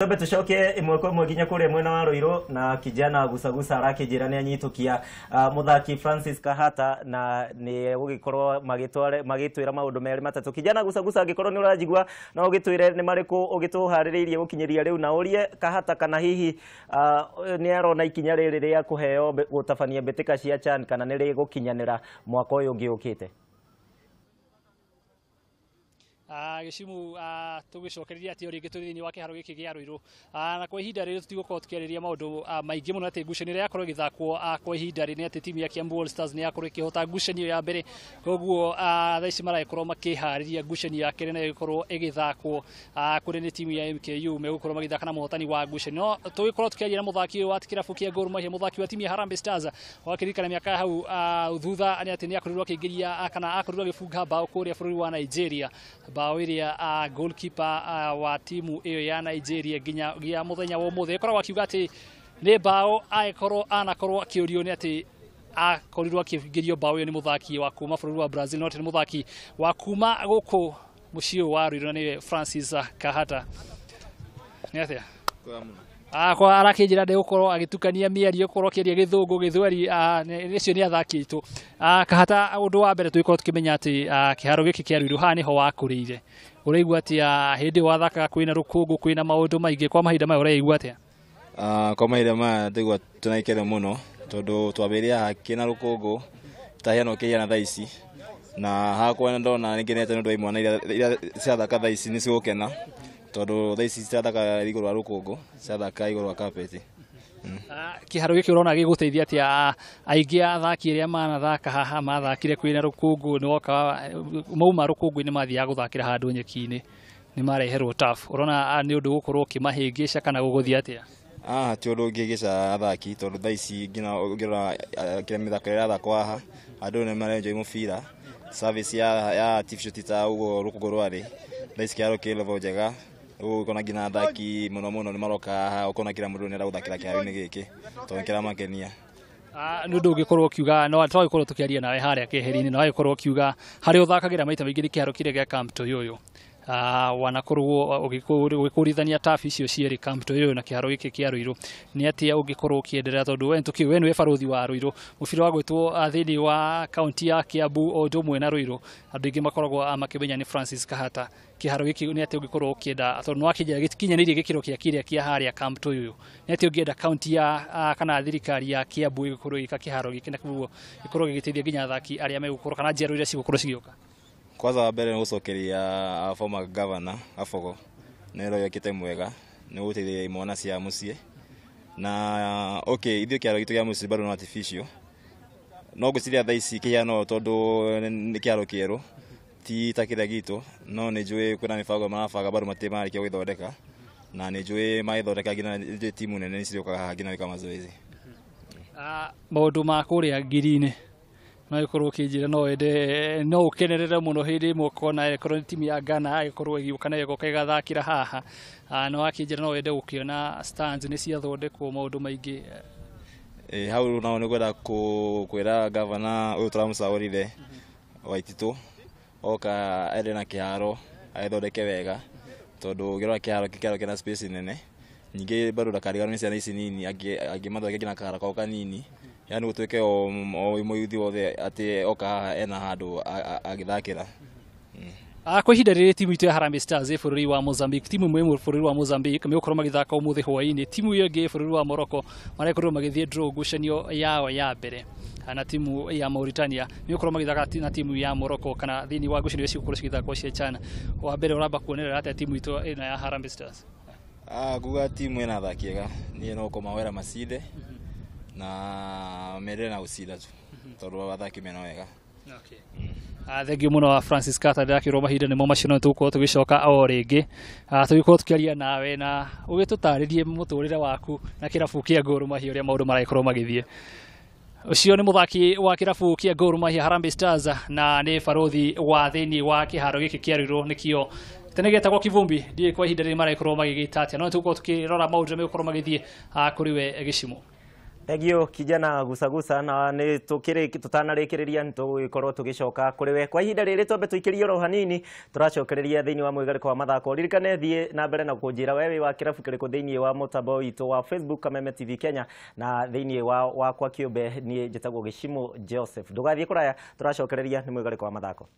Twambe tucoke ĩmwe kwa ĩmwe nginya kũrĩa mwena wa Ruiru na kijana gucaguca arakĩnjĩra nĩ anyitũkia mũthaki Francis Kahata na nĩ gũgĩkorwo magĩtwĩra maũndũ merĩ matatũ. Kijana gucaguca, angĩkorwo nĩ ũranjigua no ũgĩtwĩre nĩ marĩkũ ũgĩtũharĩrĩirie gũkinyĩria rĩu, na ũrie Kahata kana hihi nĩ arona ikinya rĩrĩ rĩa kũheo gũtabania mbĩtĩka cia CHAN kana nĩ rĩgũkinyanĩra mwaka ũyũ ũngĩ ũkĩte. Gĩcimu, tũgĩcokereria atĩ o rĩngĩ tũrĩ thĩinĩ wa kĩharo gĩkĩ gĩa Ruiru, na kwa ihinda rĩrĩ tũtigũkorwo tũkĩarĩria maũndũ maingĩ mũno, atĩ ngucanio ĩrĩa yakorwo ĩgĩthakwo kwa ihinda rĩrĩ atĩ timu ya Kiambu All Stars nĩ yakorwo ĩkĩhota ngucanio ya mbere, koguo thaa ici maragĩkorwo makĩharĩria ngucanio ya kerĩ nayo ĩgĩkorwo ĩgĩthakwo kũrĩ nĩ timu ya MKU megũkorwo magĩthaka na mũhotani wa ngucanio. No tũgĩkorwo tũkĩaria na mũthaki ũyũ wa kĩrabu kĩa Gor Mahia, mũthaki wa timu ya Harambee Stars, wakĩririkana mĩaka hau thutha nĩ atĩ nĩ akorirwo akĩingĩria kana akorirwo agĩbunga bao kũrĩa bũrũri wa Nigeria, bao ĩrĩa goalkeeper wa timu ĩyo ya Nigeria nginya gia mũthenya wa ũmũthĩ ĩkoragwo akiuga atĩ nĩ bao agĩkorwo anakorwo akĩũrio nĩ atĩ akorirwo akĩingĩrio bao ĩyo nĩ mũthaki wa kuma bũrũri wa Brazil, no nĩ mũthaki wa kuma gũkũ mũciĩ wa Ruiru na nĩwe Francis Kahata. Nĩ atĩa? Kwa arakĩnjĩra ndegũkorwo agĩtukania mĩario, gũkorwo akĩaria gĩthũngũ gĩthweri, acio nĩ athaki aitũ. Kahata, ũndũ wa mbere tũgĩkorwo tũkĩmenya atĩ kĩharo gĩkĩ kĩa Ruiru haha nĩho wakũrĩire, ũraigua atĩa hĩndĩ ĩyo wathakaga kwĩna rũkũngũ, kwĩna maũndũ maingĩ, kwa mahinda maya ũraigua atĩa? Kwa mahinda maya ndaigua twĩna gĩkeno mũno tondũ twambĩrĩria haha kĩna rũkũngũ tahiana ũkĩhiana thaa ici, na hakwa ndona nĩngenete nĩ ũndũ wa imwana iria cirathaka thaa ici nĩ cigũkena tondũ thaa ici cirathaka igũrũ wa rũkũngũ, cirathaka igũrũ wa carpet. Kĩharo gĩkĩ ũrona gĩgũteithia atĩa? Aingĩ a athaki arĩa manathaka haha mathakire kwĩna rũkũngũ, nĩ woka mauma rũkũngũ-inĩ mathiaga gũthakĩra handũ nyeki-inĩ, nĩ mareherwo turf, ũrona nĩ ũndũ gũkorwo ũkĩmahĩngĩca kana gũgũthiĩ atĩa? Ti ũndũ ũngĩhĩngĩca athaki tondũ thaa ici nginya ũngĩrora kĩrĩa mĩthako ĩrĩa ĩrathakwo haha, andũ nĩ marenjoy mũbira, service ya artificial ti ta ũguo rũkũngũ rwarĩ. Thaa ici kĩharo kĩ level njega, rĩu ũkona nginya athaki mũno mũno nĩ maroka haha, ũkona kila mũndũ nĩ arenda gũthakĩra kĩharo-inĩ gĩkĩ tondũ nĩ kĩramakenia. Nĩ ũndũ ũngĩkorwo ũkiuga no twagĩkorwo tũkĩaria nawe harĩa keheri-inĩ, na wagĩkorwo ũkiuga harĩa ũthakagĩra maita maingĩ nĩ kĩharo kĩrĩa gĩa Camp Toyoyo, wanakorwo ũgĩkũrithania turf icio cierĩ, Camp Toyoyo na kĩharo gĩkĩ kĩa Ruiru, nĩ atĩa ũngĩkorwo ũkĩenderea, tondũ we nĩtũkĩũĩ we nĩwe barũthi wa Ruiru, mũbira wa gwĩtwo thĩinĩ wa kaunti ya Kiambu o ũndũ ũmwe na Ruiru, andũ aingĩ makoragwo makĩmenya nĩ Francis Kahata. Kĩharo gĩkĩ nĩ atĩa ũngĩkorwo ũkĩenda, tondũ nĩwakĩnjĩra gĩtikinyanĩirie gĩkĩro kĩa kĩrĩa kĩa harĩa Camp Toyoyo, nĩ atĩa ũngĩenda kaunti ya kana thirikari ya Kiambu ĩgĩkorwo ĩgĩka kĩharo gĩkĩ na koguo gĩkorwo gĩgĩteithia nginya athaki arĩa megũkorwo kana njiarwa iria cigũkorwo cigĩũka? Kwanza wa mbere nĩ gũcokeria former governor Gabogo nĩ wĩra wĩkĩte mwega nĩ gũteithĩrĩria imwana cia mũciĩ, na okay, ithuĩ kĩharo gitũ kĩa mũciĩ bado no artificial, no ngwĩciria thaa ici kĩhiano tondũ nĩ kĩharo kĩerũ ti ta kĩrĩa gitũ, no nĩ njũĩ kwĩna mĩbango marabanga bado matirĩ marĩkia gũgĩthondeka, na nĩ njũĩ magĩthondeka nginya nĩ njũĩ timu nene nĩ cirĩũkaga haha nginya gwĩka mazoezi. Maũndũ ma kũrĩa ngiri-inĩ no ĩkorwo ũkĩnjĩra no wende no ũkenerere mũno hĩndĩ ĩmwe ũkona ĩkorwo nĩ timu ya Ghana ĩgĩkorwo ĩgĩũka na ĩgoka ĩgathakĩra haha, no wakĩnjĩra no wende gũkĩona stands nĩ ciathondekwo maũndũ maingĩ. Hau nao nĩ ngwenda kwĩra gavana ũyũ tũramũcagũrire Waititũ oka ende na kĩharo agĩthondeke wega, tondũ ũngĩrora kĩharo kĩharo kĩna space nene, ningĩ bado ndakariganĩrwo nĩ ciana ici nini, angĩmathondekera nginya kaharo kao kanini, yani gũtuĩke o mũyuthi wothe atĩ oka haha ena handũ agĩthakĩra. Kwa ihinda rĩrĩ timu itũ ya Harambee Stars ĩ bũrũri wa Mozambique, timu ĩmwe ĩ bũrũri wa Mozambique megũkorwo magĩthaka ũmũthĩ hwaĩ-inĩ, timu ĩyo ĩngĩ ĩ bũrũri wa Morocco marakorirwo magĩthiĩ draw ngucanio yao ya mbere na timu ya Mauritania, megũkorwo magĩthaka na timu ya Morocco kana thĩinĩ wa ngucanio cigũkorwo cigĩthakwo cia CHAN. Wa mbere ũramba kuonerera atĩa timu itũ ĩno ya Harambee Stars? Nguga timu ĩna athaki ega, niĩ no kũmahoera macinde na mendelee na gũcinda tu tondũ athaki mena wega. Okay. Thengiũ mũno wa Francis Carter, ndĩrakĩrwo mahinda nĩmo macio, no tũgũkorwo tũgĩcoka o rĩngĩ tũgĩkorwo tũkĩaria nawe na ũgĩtũtarĩrie mũtũrĩre waku na kĩrabu kĩa Gor Mahia ũrĩa maũndũ maragĩkorwo magĩthiĩ. Ũcio nĩ mũthaki wa kĩrabu kĩa Gor Mahia Harambee Stars na nĩ barũthi wa thĩinĩ wa kĩharo gĩkĩ kĩa Ruiru, nĩkĩo tene gĩetagwo Kivumbi, ndiũĩ kwa ihinda rĩrĩ maragĩkorwo magĩgĩta atĩa, no nĩ tũgũkorwo tũkĩrora maũndũ marĩa megũkorwo magĩthiĩ kũrĩ we Gĩcimo. Thank you, kijana gusagusa. Na nĩ tũkĩrĩ tũtanarĩkĩrĩria, nĩ tũgũgĩkorwo tũgĩcoka kũrĩ we. Kwa ihinda rĩrĩ twambe tũikĩrie oro hanini, tũracokereria thĩinĩ wa mwĩgarĩko wa mathako. Ririkane thiĩ na mbere na kũnjĩra we wĩ wa kĩrabu kĩrĩkũ thĩinĩ wa mũtambo witũ wa Facebook Kameme TV Kenya, na thĩinĩ wa wakwa kĩũmbe niĩ njĩtagwo Gĩcimũ Joseph. Ndũgathiĩ kũraya, tũracokereria nĩ mwĩgarĩko wa mathako.